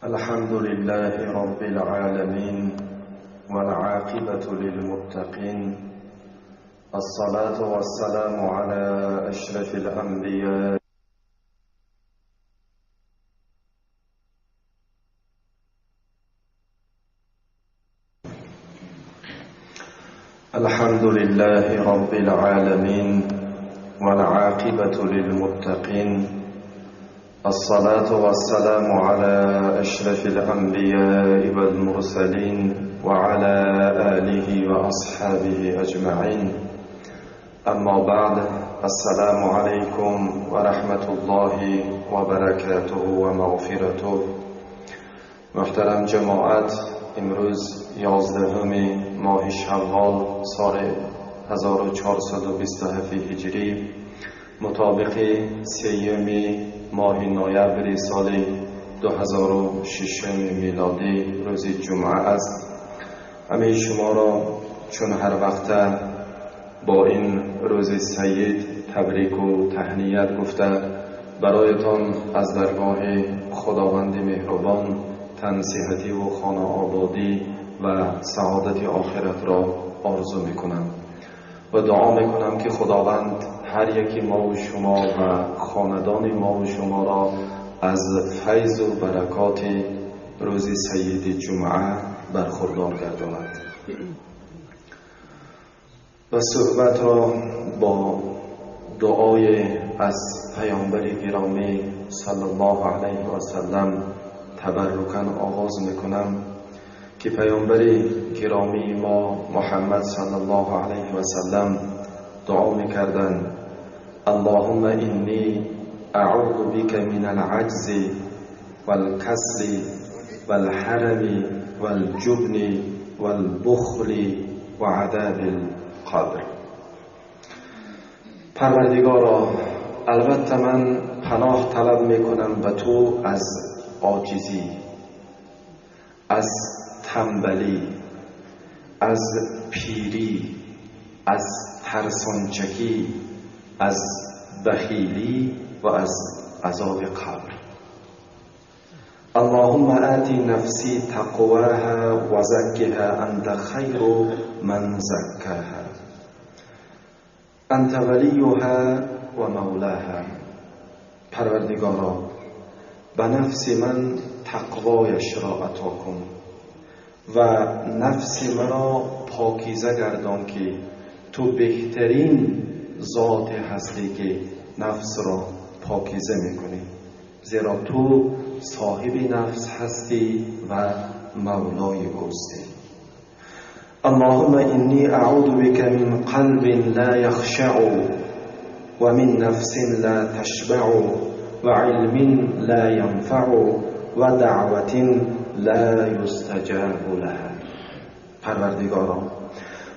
الحمد لله رب العالمين والعاقبة للمتقين الصلاة والسلام على أشرف الأنبياء الحمد لله رب العالمين والعاقبة للمتقين الصلاة والسلام على أشرف الأنبياء والمرسلين وعلى آله وأصحابه أجمعين أما بعد السلام عليكم ورحمة الله وبركاته ومغفرته. محترم جماعت، امروز 11 ماه شوال سال 1427 هجری مطابق 3 ماه نوامبر سال 2006 میلادی روز جمعه است. همه شما را چون هر وقت با این روز سید تبریک و تهنیت گفته برایتان از درگاه خداوند مهربان تنصیحتی و خانه آبادی و سعادت آخرت را آرزو میکنم و دعا میکنم که خداوند هر یکی ما و شما و خاندان ما و شما را از فیض و برکات روز سید جمعه برخوردار گرداند. و صحبت را با دعای از پیامبر گرامی صلی الله علیه و سلم تبرکاً آغاز میکنم که پیامبر گرامی ما محمد صلی الله علیه و سلم دعا میکردند: اللهم انی اعوذ بک من العجز والکسل والحرم والجبن والبخل وعذاب القبر. پروردگارا، البته من پناه طلب میکنم به تو از عاجزی، از تنبلی، از پیری، از ترسانچکی، از بخیلی و از عذاب قبر. اللهم آتی نفسی تقواها و زکها انت خیر من زکاها انت ولیها و مولاها. پروردگارا، به نفس من تقوایش را عطا کن و نفس مرا پاکیزه گردان که تو بهترین ذات هستی که نفس را پاکیزه میکنی، زیرا تو صاحب نفس هستی و مولای اوستی. اللهم انی اعوذ بک من قلب لا یخشع و من نفس لا تشبع و علم لا ینفع و دعوة لا یستجاب لها. پروردگارا،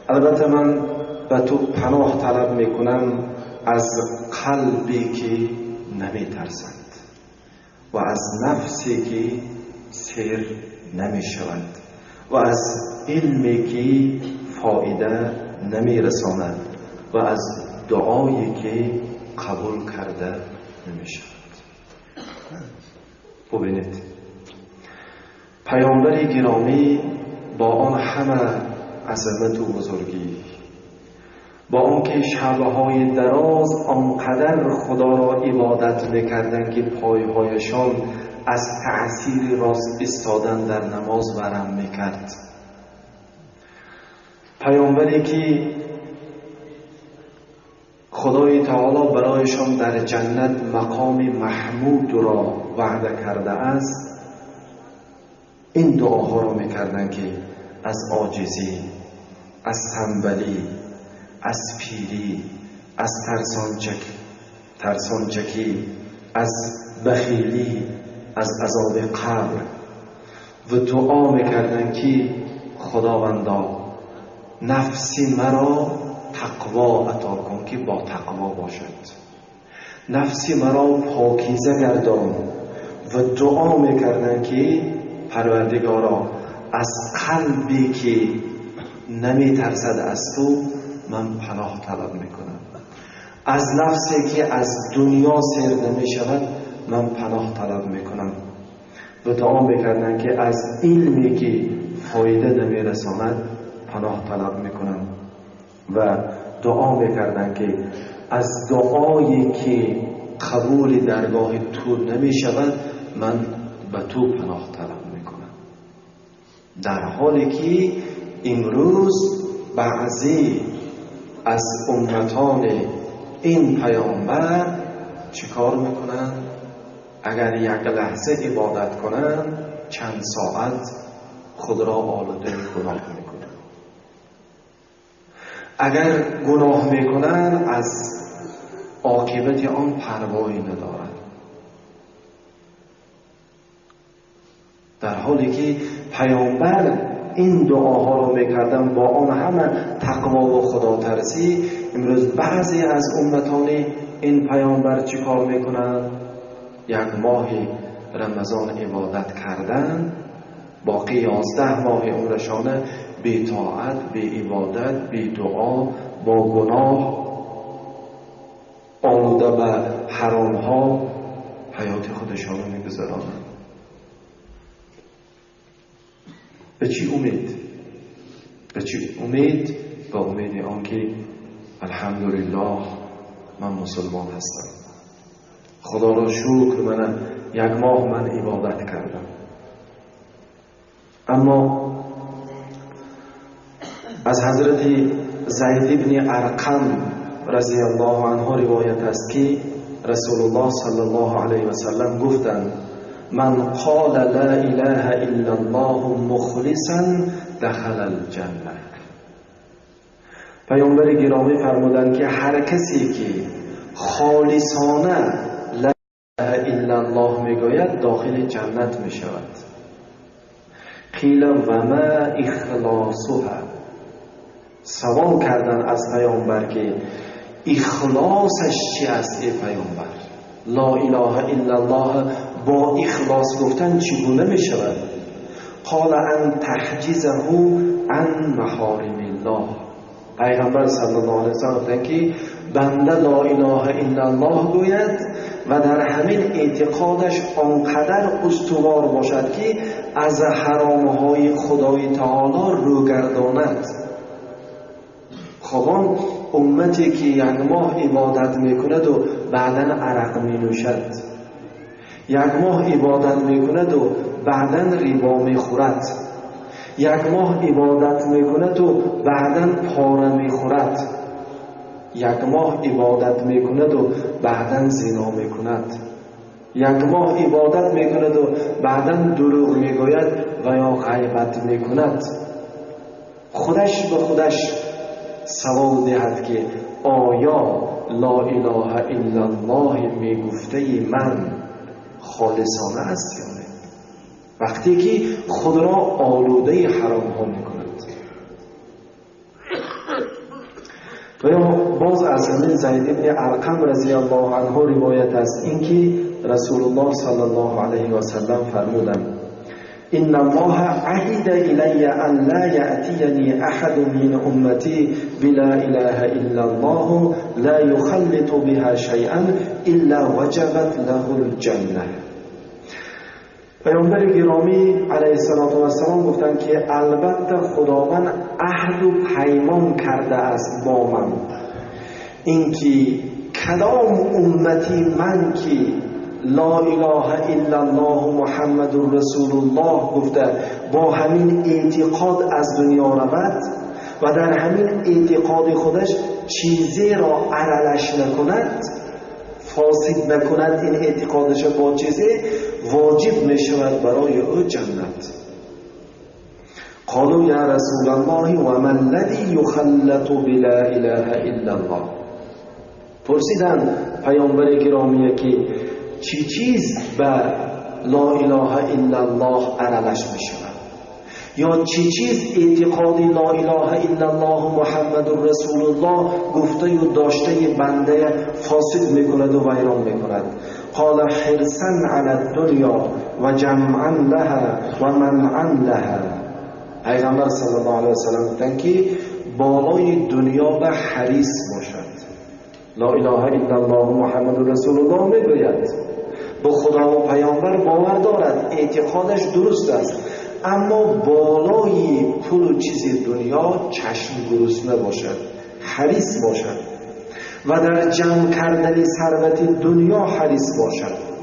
البته من به تو پناه طلب میکنم از قلبی که نمیترسد و از نفسی که سیر نمیشود و از علمی که فایده نمیرساند و از دعایی که قبول کرده نمیشود. ببینید، پیامبر گرامی با آن همه عظمت و بزرگی، با آنکه شب‌های دراز آنقدر خدا را عبادت می‌کردند که پایهایشان از تأثیر راست ایستادن در نماز ورم می‌کرد، پیامبری که خدای تعالی برایشان در جنت مقام محمود را وعده کرده است، این دعاها را می‌کردند که از عاجزی، از تنبلی، از پیری، از ترسانچکی، از بخیلی، از عذاب قبر، و دعا میکردن که خداوندا نفسی مرا تقوا عطا کن که با تقوا باشد، نفسی مرا پاکیزه گردان، و دعا میکردن که پروردگارا از قلبی که نمیترسد از تو من پناه طلب میکنم، از نفسی که از دنیا سیر نمیشود من پناه طلب میکنم. و دعا میکردند که از علمی که فایده نمیرساند پناه طلب میکنم و دعا میکردند که از دعایی که قبول درگاه تو نمیشود من به تو پناه طلب میکنم. در حالی که امروز بعضی از امتان این پیامبر چیکار میکنن؟ اگر یک لحظه عبادت کنن چند ساعت خود را آلوده گناه میکنن، اگر گناه میکنن از عاقبت آن پروایی ندارن، در حالی که پیامبر این دعاها رو میکردن با آن همه تقوا و خدا ترسی. امروز بعضی از امتان این پیامبر چیکار میکنن؟ یک ماه رمضان عبادت کردن، باقی 11 ماه عمرشان بی طاعت، بی عبادت، بی دعا، با گناه، آلوده به حرامها حیات خودشان رو میگذرانند. به چی امید؟ به چی امید؟ به امید آنکه الحمدلله من مسلمان هستم، خدا را شکر من یک ماه من عبادت کردم. اما از حضرت زید ابن ارقم رضی الله عنه روایت است که رسول الله صلی الله علیه و سلم گفتند من قال لا اله الا الله مخلصا دخل الجنه. پیامبر گرامی فرمودند که هر کسی که خالصانه لا اله الا الله میگوید داخل جنت میشود. قیل و ما اخلاصها، سوال کردن از پیامبر که اخلاصش چی است ای پیامبر؟ لا اله الا الله با اخلاص گفتن چگونه می شود؟ قال ان تحجزه عن محارم الله. پیغمبر صلی الله علیه و سلم گفتند که بنده لا اله الا الله گوید و در همین اعتقادش آنقدر استوار باشد که از حرامهای خدای تعالی رو گرداند. خب امتی که یک ماه عبادت میکند و بعدا عرق می نوشد، یک ماه عبادت میکند و بعدا ریبا میخورد، یک ماه عبادت میکند و بعدا پاره میخورد، یک ماه عبادت میکند و بعدا زنا میکند، یک ماه عبادت میکند و بعدا دروغ میگوید و یا غیبت میکند، خودش به خودش سوال دهد که آیا لا اله الا الله میگفته من خالصانه است یا نه؟ وقتی که خود را آلوده حرام ها میکند. و یا باز از همین زید ابن ارقم رضی الله عنه روایت است اینکه رسول الله صلی الله علیه و سلم فرمودند إن الله عهد إلي أن لا يأتيني أحد من أمتي بلا إله إلا الله لا يخلط بها شيئا إلا وجبت له الجنة. پیامبر گرامی علیه الصلاة والسلام گفتند که البته خداوند عهد و پیمان کرده است با من، اینکه کدام امتی من که لا اله الا الله محمد رسول الله گفته با همین اعتقاد از دنیا رود و در همین اعتقاد خودش چیزی را عللش نکند، فاسد نکند، این اعتقادش با چیزی واجب می شود برای او جنت. قالوا یا رسول الله و ما الذی یخلط بلا اله الا الله. پرسیدند پیامبر گرامی که چی چیز به لا اله الا الله عللش می شود، یا چی چیز اعتقاد لا اله الا الله محمد رسول الله گفته و داشته بنده فاسد میکند و ویران میکند. قال حرصا علی الدنیا و جمعا لها و منعا لها. پیغمبر صلی الله علیه و سلم گفتند که بالای دنیا به حریص باشد. لا اله الا الله محمد رسول الله میگوید، به خدا و پیامبر باور دارد، اعتقادش درست است، اما بالای پول و چیز دنیا چشم گرسنه باشد، حریص باشد و در جمع کردن ثروت دنیا حریص باشد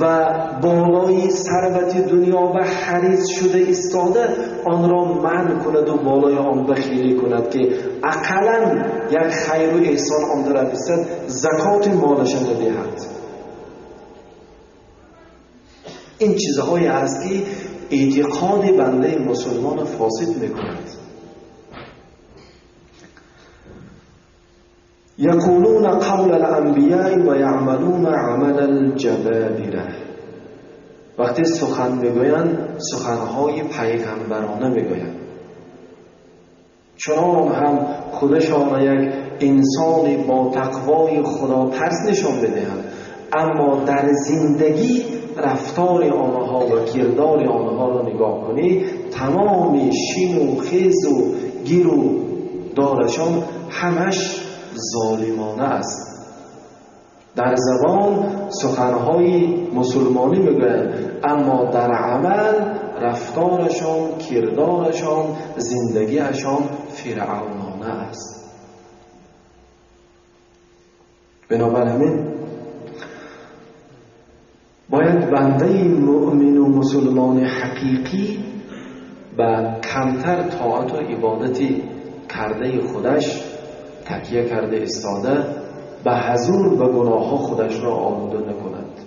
و بالای ثروت دنیا و حریص شده ایستاده آن را منع کند و بالای آن بخیلی کند که اقلا یک خیر و احسان آن طرف ایستد، زکات مالش ندهد. این چیزهایی است که اعتقاد بنده مسلمان فاسد میکند. یقولون قول الانبیاء و یعملون عمل الجبابره. وقتی سخن میگویند سخنهای پیغمبرانه میگویند، چنان هم خودشان یک انسان با تقوای خدا ترس نشان بدهند، اما در زندگی رفتار آنها و کردار آنها را نگاه کنی، تمام شین و خیز و گیر و دارشان همش ظالمانه است. در زبان سخنهای مسلمانی میگویند، اما در عمل رفتارشان، کردارشان، زندگیشان فرعونانه است. بنابراین باید بنده مؤمن و مسلمان حقیقی به کمتر طاعت و عبادت کرده خودش تکیه کرده ایستاده به حضور و گناه ها خودش را آلوده نکند،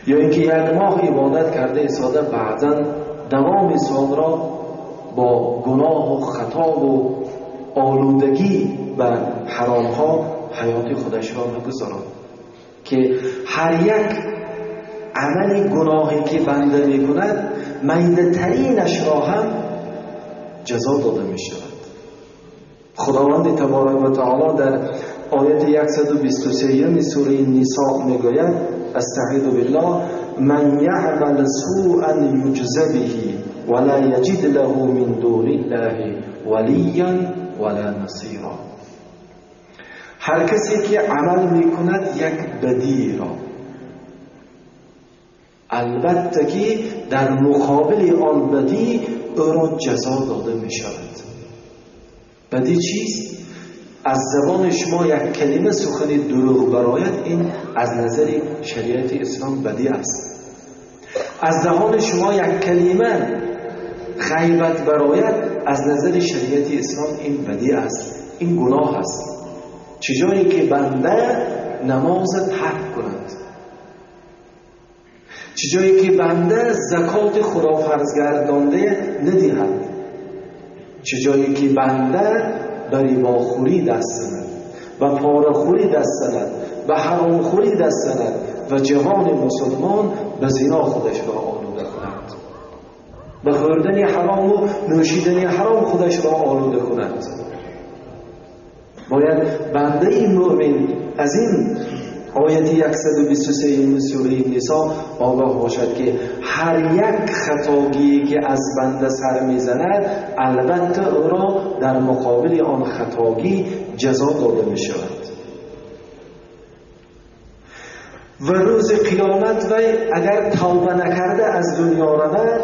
یا اینکه یک ماه عبادت کرده ایستاده بعضا دوام سال را با گناه و خطا و آلودگی و حرام ها حیات خودش را نگذارد، که هر یک عمل گناهی که بنده می کند میده ترینش را هم جزا داده می شود. خداوند تبارک و تعالی در آیت 123 سوره نساء می گوید: استعیذ بالله من یعمل سوءا یجز به ولا یجد له من دون الله ولیا ولا نصیرا. هر کسی که عمل می کند یک بدی را، البته که در مقابل آن بدی او را جزا داده می شود. بدی چیست؟ از زبان شما یک کلمه سخن دروغ براید، این از نظر شریعت اسلام بدی است. از دهان شما یک کلمه غیبت براید، از نظر شریعت اسلام این بدی است، این گناه است. چه جایی که بنده نماز ترک کند، چه جایی که بنده زکات خدا فرض گردانده ندهد، چه جایی که بنده به ریباخوری دست زند و پاره‌خوری دست زند و حرامخوری دست زند و جوان مسلمان به زنا خودش را آلوده کند، به خوردن حرام و نوشیدن حرام خودش را آلوده کند. باید بنده مؤمن از این آیت 123 سوره نساء آگاه باشد که هر یک خطاگی که از بنده سر میزند البته او را در مقابل آن خطاگی جزا داده می شود. و روز قیامت وی اگر توبه نکرده از دنیا رود،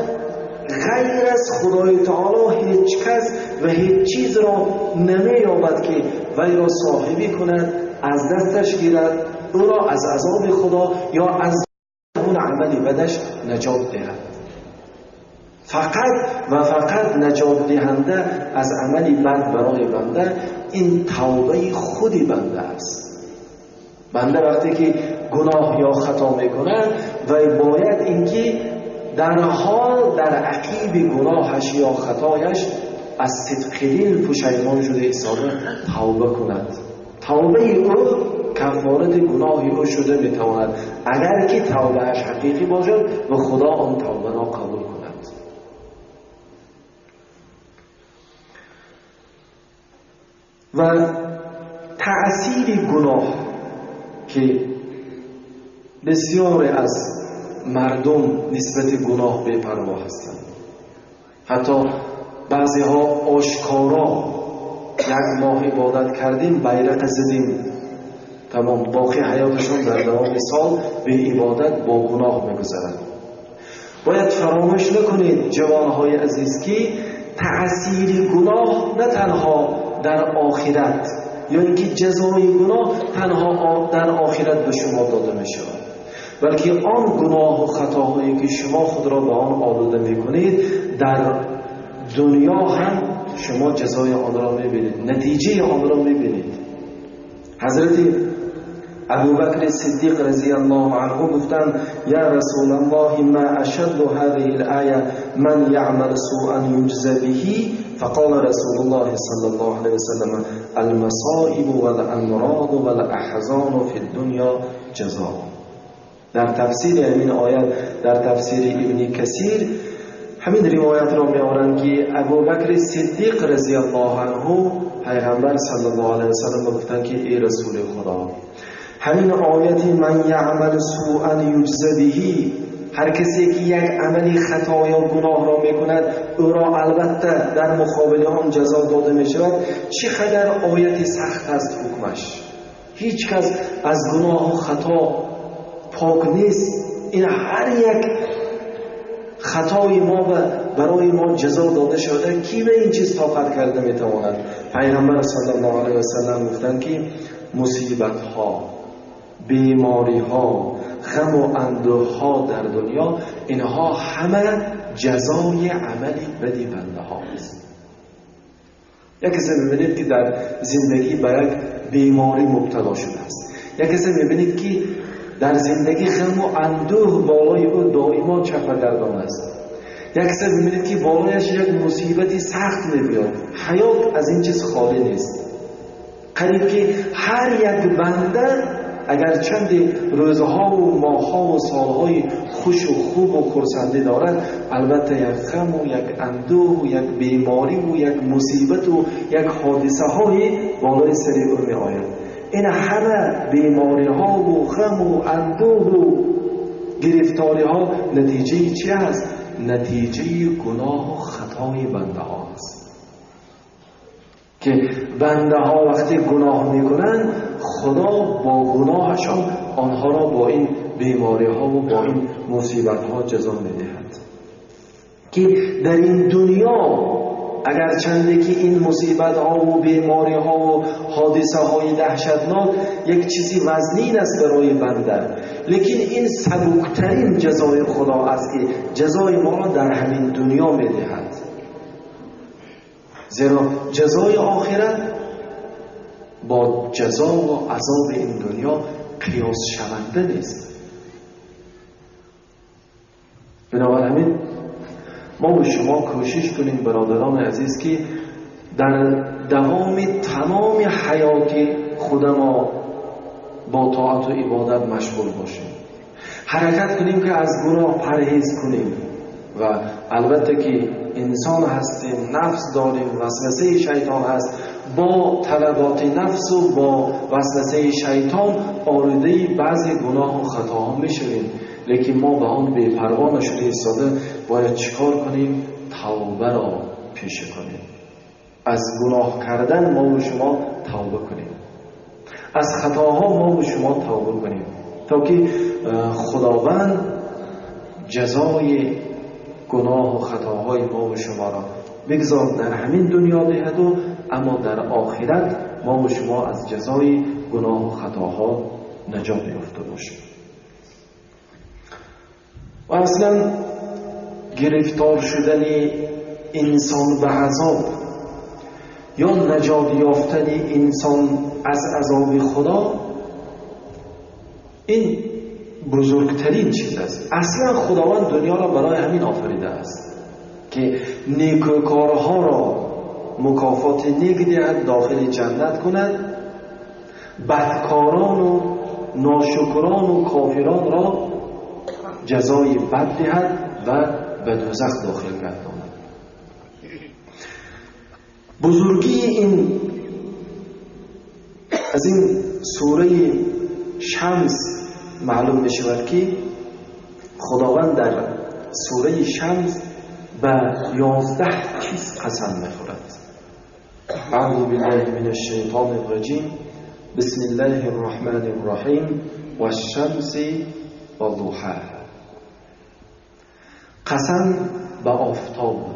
غیر از خدای تعالی هیچ کس و هیچ چیز را نمی یابد که وی را صاحبی کند، از دستش گیرد، او را از عذاب خدا یا از اون عمل بدش نجات دهد. فقط و فقط نجات دهنده از عمل بد برای بنده این توبه خودی بنده است. بنده وقتی که گناه یا خطا میکند و باید اینکه در حال در عقیب گناهش یا خطایش از صدق دل پشیمان شده ایستاده توبه کند. توبه او کفارت گناه او شده میتواند اگر که توبهش حقیقی باشد و خدا آن توبه را قبول کند. و تأثیر گناه که بسیار از مردم نسبت گناه بی‌پروا هستند، حتی بعضی ها آشکارا یک ماه عبادت کردیم بیرق زدیم Тамом боқӣ ҳаёташон дар давоми сол бе ибодат бо гуноҳ мегузарад. Бояд фаромӯш накунед ҷавонҳои азиз, ки таъсири гуноҳ на танҳо дар охират, ё инки ҷазои гуноҳ танҳо дар охират ба шумо дода мешавад, балки он гуноҳу хатоҳое ки шумо худро ба он олуда мекунед, дар дунё ҳам шумо ҷазои онро мебинед, натиҷаи онро мебинед. Ҳазрати Абубакр Сиддиқ разияллоҳу анҳу гуфтанд: я Расулаллоҳ, ма ашадду ҳазиҳил оя, ман яъмал суан юҷза биҳи. فقال رسول الله صلى الله عليه وسلم: المصائب والأمراض والأحزان في الدنيا جزاء. در تفسیر همین آیت، در تفسیر ابن کثیر همین روایت را میآورند که ابوبکر صدیق رضی الله عنه پیغمبر صلی الله علیه وسلم گفتند که ای رسول خدا، همین آیت من یعمل سوءا یجز به، هر کسی که یک عملی خطا یا گناه را میکند او را البته در مقابل آن جزا داده میشود، چقدر آیت سخت است حکمش. هیچ کس از گناه و خطا پاک نیست. این هر یک خطای ما و برای ما جزا داده شده، کی به این چیز طاقت کرده میتواند؟ پیغمبر صلی الله علیه و سلم گفتند که مصیبت ها، بیماری ها، غم و اندوه ها در دنیا، اینها همه جزای عملی بدی بنده ها است. یک کسی میبینید که در زندگی به یک بیماری مبتلا شده است، یک کسی میبینید که در زندگی غم و اندوه بالای او دائما چپه گردان است، یک کسی میبینید که بالایش یک مصیبتی سخت میبیاد. حیات از این چیز خالی نیست. قریب که هر یک بنده اگر چند روزها و ماهها و سالهای خوش و خوب و خرسندی دارد، البته یک غم و یک اندوه و یک بیماری و یک مصیبت و یک حادثه های بالای سر او می آید. این همه بیماری ها و غم و اندوه و گرفتاری ها نتیجه چی است؟ نتیجه گناه و خطای بنده ها است که بنده ها وقتی گناه میکنند، خدا با گناهشان آنها را با این بیماری ها و با این مصیبت ها جزا میدهد. که در این دنیا اگر چنده که این مصیبت ها و بیماری ها و حادثه های دهشتناک یک چیزی وزنین است برای بنده، لیکن این سبکترین جزای خدا است که جزای ما را در همین دنیا میدهد، زیرا جزای آخرت با جزا و عذاب این دنیا قیاس شونده نیست. بنابراین ما و شما کوشش کنیم برادران عزیز که در دوام تمام حیات خود ما با طاعت و عبادت مشغول باشیم، حرکت کنیم که از گناه پرهیز کنیم و البته که انسان هستیم، نفس داریم، وسوسه شیطان هست، با طلبات نفس و با وسوسه شیطان آلوده بعضی گناه و خطاها میشویم، لیکن ما به آن بی‌پروا نشده ایستاده باید چیکار کنیم؟ توبه را پیشه کنیم. از گناه کردن ما و شما توبه کنیم، از خطاها ما و شما توبه کنیم تا که خداوند جزای گناه و خطاهای ما و شما را بگذار در همین دنیا دهد و اما در آخرت ما و شما از جزای گناه و خطاها نجات یافته باشیم. و اصلا گرفتار شدن انسان به عذاب یا نجات یافتن انسان از عذاب خدا این بزرگترین چیز است. اصلا خداوند دنیا را برای همین آفریده است که نیکوکارها را مکافات نیک دهد، داخل جنت کند، بدکاران و ناشکران و کافران را جزای بد دهد و به دوزخ داخل گرداند. بزرگی این از این سوره شمس معلوم می شود که خداوند در سوره شمس به 11 چیز قسم می خورد. اعوذ بالله من الشیطان الرجیم. بسم الله الرحمن الرحیم و الشمس و ضحاها. قسم به آفتاب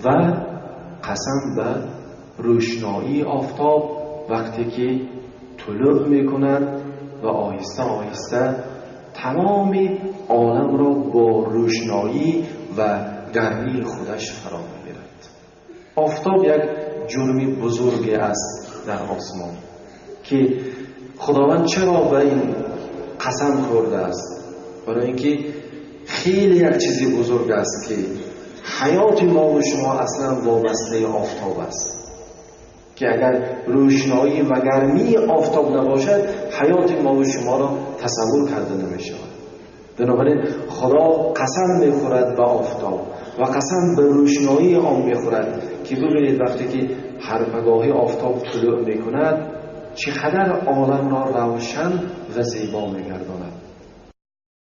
و قسم به روشنایی آفتاب وقتی که طلوع میکند و آهسته آهسته تمام عالم را با روشنایی و گرمی خودش فرا میگیرد. آفتاب یک جرم بزرگی است در آسمان که خداوند چرا به این قسم خورده است؟ برای اینکه خیلی یک چیزی بزرگ است که حیات ما و شما اصلا وابسته آفتاب است، که اگر روشنایی و گرمی آفتاب نباشد حیات ما و شما را تصور کرده نمی شود. بنابراین خدا قسم میخورد به آفتاب و قسم به روشنایی آن میخورد که ببینید وقتی که هر پگاهی آفتاب طلوع میکند چقدر عالم را روشن و زیبا میگرداند.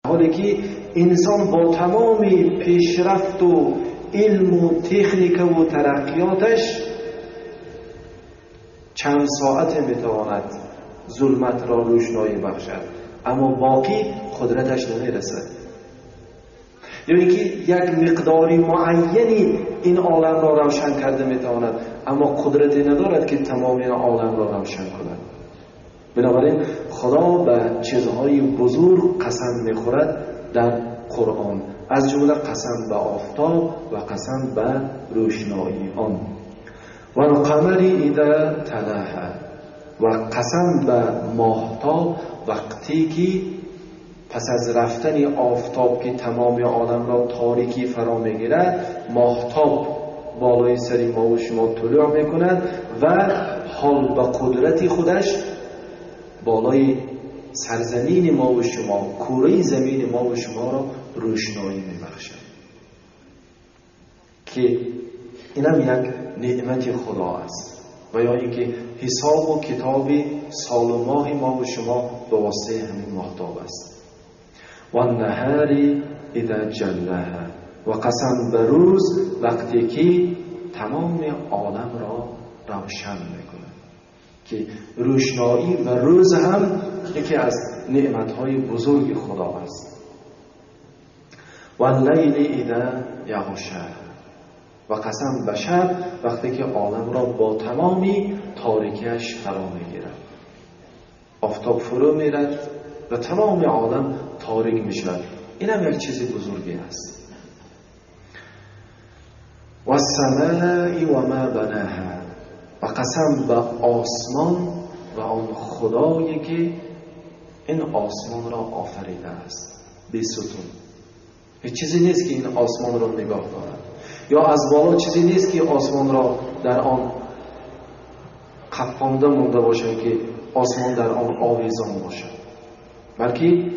حالی که انسان با تمام پیشرفت و علم و تکنیک و ترقیاتش چند ساعت میتواند ظلمت را روشنایی بخشد، اما باقی قدرتش نمیرسد. یعنی که یک مقداری معینی این عالم را روشن کرده میتواند، اما قدرتی ندارد که تمام این عالم را روشن کند. بنابراین خدا به چیزهای بزرگ قسم میخورد در قرآن، از جمله قسم به آفتاب و قسم به روشنایی آن. و القمر اذا تلاها، و قسم به ماهتاب وقتی که پس از رفتن آفتاب که تمام عالم را تاریکی فرا میگیرد، ماهتاب بالای سر ما و شما طلوع میکند و حال به قدرت خودش بالای سرزمین ما و شما، کره زمین ما و شما را روشنایی میبخشد، که اینم یک نعمت خدا است. و یا اینکه حساب و کتاب سال و ماه ما و شما به واسطه همین ماهتاب است. و النهار اذا جلاها، و قسم به روز وقتی که تمام عالم را روشن میکند، که روشنایی و روز هم یکی از نعمتهای بزرگ خدا است. و اللیل اذا یغشا، و قسم به شب وقتی که عالم را با تمامی تاریکیش فرا میگیرد. آفتاب فرو میرد و تمام عالم تاریک میشود. این هم یک چیز بزرگی است. و السماء و ما بناها، و قسم به آسمان و آن خدایی که این آسمان را آفریده است، بی ستون. هیچ چیزی نیست که این آسمان را نگاه دارد، یا از بالا چیزی نیست که آسمان را در آن قپانده مونده باشد که آسمان در آن آویزان باشد، بلکه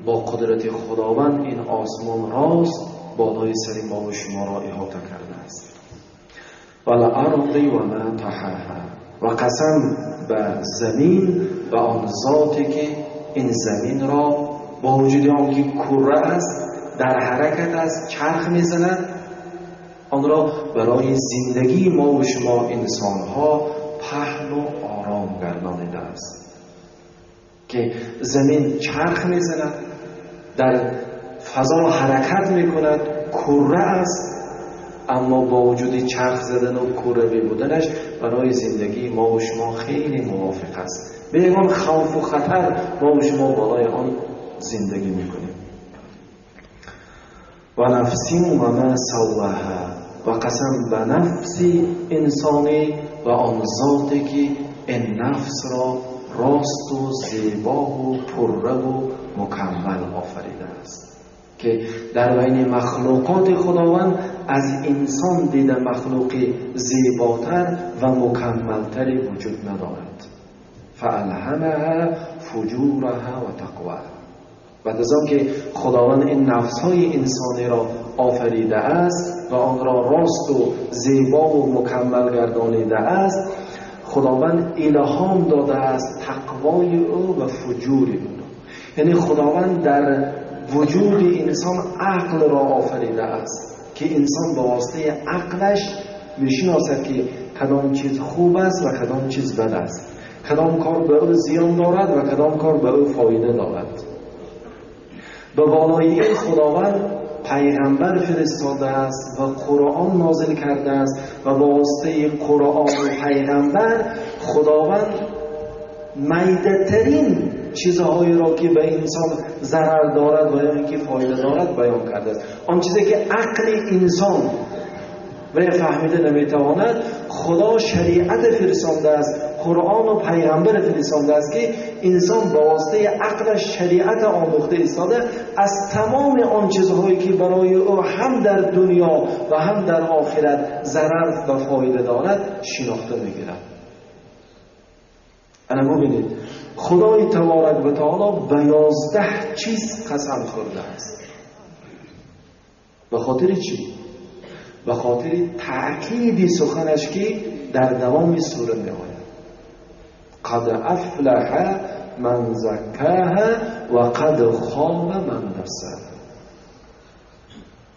با قدرت خداوند این آسمان راست بالای سر ما و شما را احاطه کرده است. و الارض و ما طحاها، و قسم به زمین و آن ذاتی که این زمین را با وجود آنکه کره است، در حرکت است، چرخ میزند، آن را برای زندگی ما و شما انسانها پهن و آرام گردانیده است. که زمین چرخ میزند، در فضا حرکت میکند، کره است، اما با وجود چرخ زدن و کروی بودنش برای زندگی ما و شما خیلی موافق است. به یگان خوف و خطر ما و شما بالای آن زندگی میکنیم. و نفسی و ما سواها، و قسم به نفس انسانی و آن ذاتی که این نفس را راست و زیبا و پره و مکمل آفریده است، که در بین مخلوقات خداوند از انسان دیده مخلوق زیباتر و مکملتری وجود ندارد. فالهمها فجورها و تقواها. بعد از آن که خداوند این نفس‌های انسانی را آفریده است و آن را راست و زیبا و مکمل گردانیده است، خداوند الهام داده است تقوای او و فجور او. یعنی خداوند در وجود انسان عقل را آفریده است که انسان به واسطه عقلش میشناسد که کدام چیز خوب است و کدام چیز بد است، کدام کار به او زیان دارد و کدام کار به او فایده دارد. به بالای این خداوند پیغمبر فرستاده است و قرآن نازل کرده است و با واسطه قرآن و پیغمبر خداوند میده ترین چیزهایی را که به انسان ضرر دارد و یا اینکه فایده دارد بیان کرده است. آن چیزی که عقل انسان و فهمیده نمیتواند، خدا شریعت فرستانده است، قرآن و پیغمبر فرستانده است که انسان با واسطه عقلش شریعت آموخته ایستاده از تمام آن چیزهایی که برای او هم در دنیا و هم در آخرت ضرر و فایده دارد شناخته میگیرد. انا ببینید خدای تبارک و تعالی به 11 چیز قسم خورده است. به خاطر چی؟ به خاطر تأکید سخنش که در دوام سوره می آید. قد افلح من زکاها و قد خاب من دساها.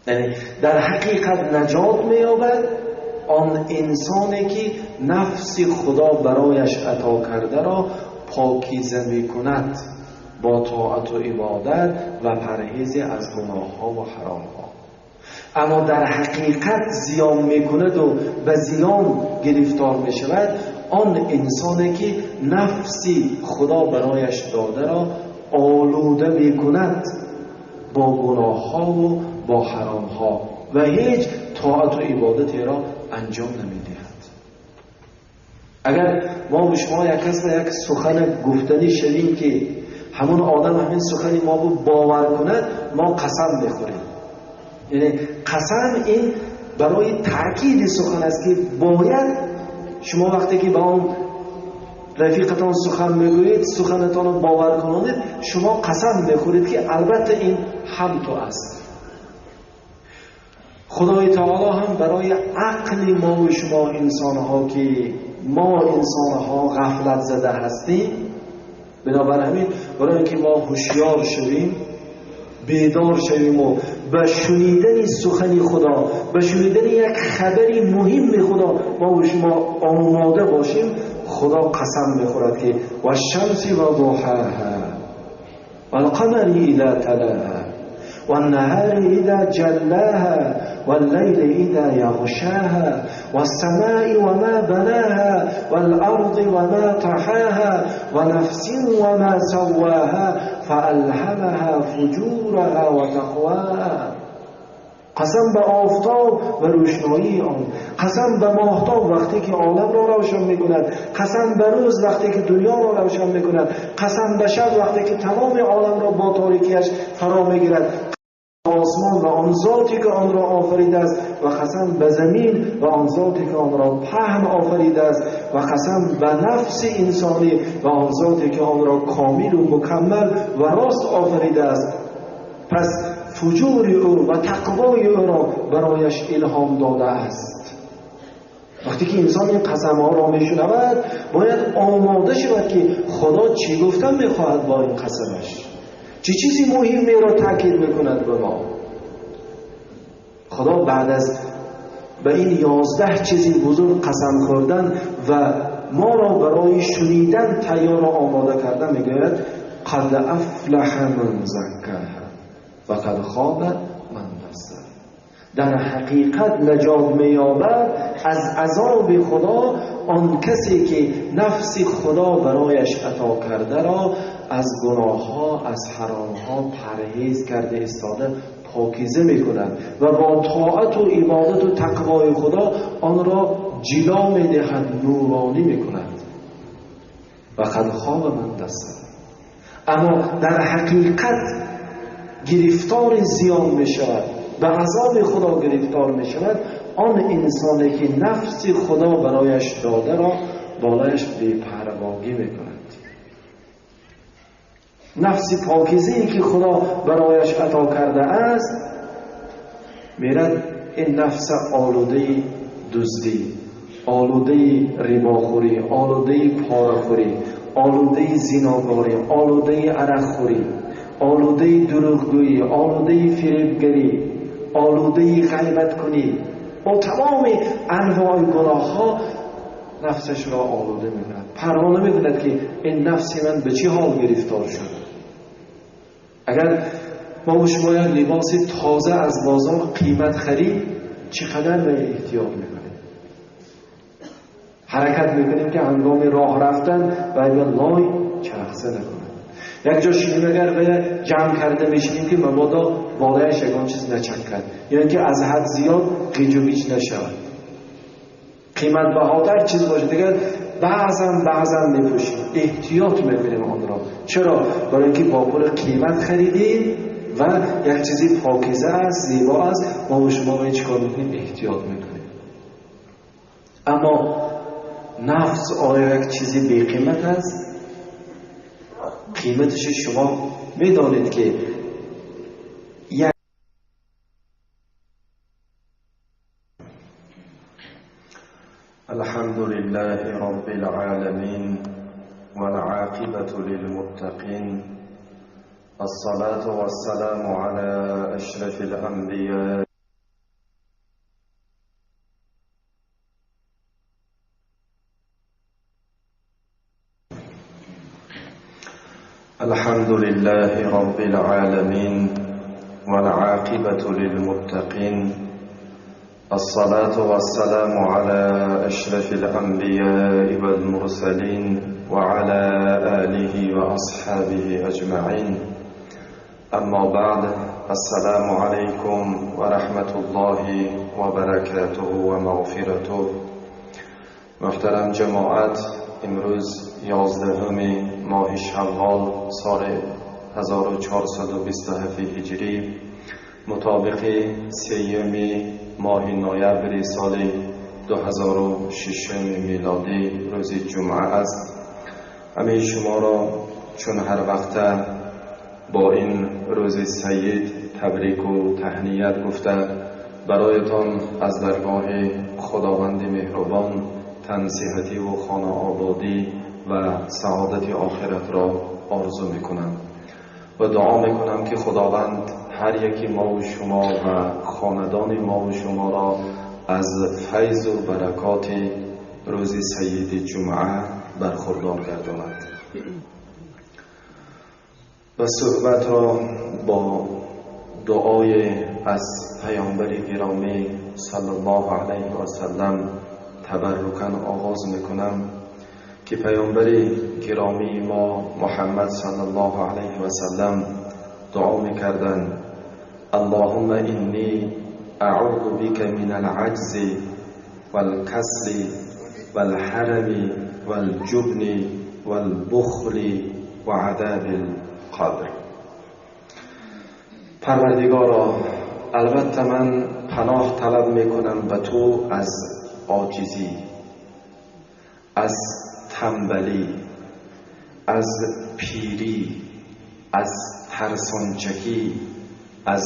یعنی در حقیقت نجات می یابد آن انسانی که نفس خدا برایش عطا کرده را پاکیزه می کند با طاعت و عبادت و پرهیز از گناه ها و حرام ها. اما در حقیقت زیان می کند و به زیان گرفتار می شود آن انسانی که نفسی خدا برایش داده را آلوده می کند با گناه ها و با حرام ها و هیچ طاعت و عبادتی را انجام نمی دهد. اگر ما به شما یک کس یک سخن گفتنی شویم که همون آدم همین سخنی ما باور کند، ما قسم بخوریم. یعنی قسم این برای تأکید سخن است که باید شما وقتی که با آن رفیقتان سخن میگویید سخنتان رو باور کنید، شما قسم بخورید که البته این هم تو است. خدای تعالی هم برای عقل ما و شما انسانها که ما انسانها غفلت زده هستیم، بنابر همین برای اینکه ما هوشیار شویم، بیدار شویم و به شنیدن سخن خدا، به شنیدن یک خبری مهم خدا ما و شما آماده باشیم، خدا قسم میخورد که و الشمس و ضحاها و القمر اذا تلاها و النهار اذا جلاها و اللیل اذا یغشاها و السماء وما بناها و الارض وما طحاها و نفس وما سواها فألهمها فجورها و تقواها. قسم به آفتاب و روشنایی آن، قسم به ماهتاب وقتی که عالم را روشن میکند، قسم به روز وقتی که دنیا را روشن میکند، قسم به شب وقتی که تمام عالم را با تاریکیش فرا میگیرد، آسمان و آن ذاتی که آن را آفریده است، و قسم به زمین و آن ذاتی که آن را پهن آفریده است، و قسم به نفس انسانی و آن ذاتی که آن را کامل و مکمل و راست آفریده است. پس فجور او و تقوای او را برایش الهام داده است. وقتی که انسان این قسم ها را میشنود باید آماده شود که خدا چی گفتن میخواهد با این قسمش، چه چیزی مهمی را تاکید میکند به ما. خدا بعد از به این 11 چیزی بزرگ قسم خوردن و ما را برای شنیدن تیار و آماده کردن میگوید قد افلح من زکاها و قد خاب من دساها. در حقیقت نجات می‌یابد از عذاب خدا آن کسی که نفس خدا برایش عطا کرده را از گناه‌ها، از حرام‌ها پرهیز کرده ایستاده پاکیزه می‌کند و با طاعت و عبادت و تقوای خدا آن را جلا می‌دهد، نورانی می‌کند. و قد خاب من دساها. اما در حقیقت گرفتار زیان می‌شود، به عذاب خدا گرفتار می‌شود آن انسانی که نفس خدا برایش داده را بالایش بی‌پرواگی می‌کند. نفس پاکیزه‌ای که خدا برایش عطا کرده است میرد این نفس آلوده دزدی، آلوده رباخوری، آلوده پاره‌خوری، آلوده زیناکاری، آلوده عرقخوری، آلوده دروغگویی، آلوده فریبگری، آلوده غیبت کنی و تمام انواع گناه ها نفسش را آلوده میکند، پروا نمیکند که این نفس من به چه حال گرفتار شده. اگر ما و شما یک لباس تازه از بازار قیمت خرید، چقدر به احتیاط میکنیم، حرکت میکنیم که هنگام راه رفتن و لای چرخسه نکنیم. یک جا شینیم اگر به جمع کرده میشینیم که مبادا بالایش یکان چیز نچکد، یعنی که از حد زیاد قیج و بیج نشود، قیمت بهاتر چیز باشه دیگر بعضا میپوشیم، احتیاط میکنیم آن را. چرا؟ برای اینکه با پول قیمت خریدیم و یک چیزی پاکیزه است، زیبا است، ما و شما به چیکار میکنیم؟ احتیاط میکنیم. اما نفس آیا یک چیزی بی قیمت است؟ قیمتش شما میدانید که یک الحمد لله رب العالمین والعاقبة للمتقین الصلاة والسلام على أشرف الأنبياء الحمد لله رب العالمين والعاقبة للمتقين الصلاة والسلام على أشرف الأنبياء والمرسلين وعلى آله وأصحابه أجمعين أما بعد السلام عليكم ورحمة الله وبركاته ومغفرته. محترم جماعت، امروز 11 ماه شوال سال 1427 هجری مطابق 3 ماه نوامبر سال 2006 میلادی روز جمعه است. همه شما را چون هر وقت با این روز سید تبریک و تهنیت گفته برایتان از درگاه خداوند مهربان تنصیحتی و خانه آبادی و سعادت آخرت را آرزو میکنم و دعا میکنم که خداوند هر یکی ما و شما و خاندان ما و شما را از فیض و برکات روز سید جمعه برخوردار گرداند. و صحبت را با دعای از پیامبر گرامی صلی الله علیه و سلم تبرکاً آغاز میکنم که پیامبر گرامی ما محمد صلی الله علیه و سلم دعا میکردند: اللهم انی اعوذ بک من العجز والکسل والحرم والجبن والبخل وعذاب القبر. پروردگارا، البته من پناه طلب میکنم به تو از عاجزی، از تنبلی، از پیری، از ترسانچکی، از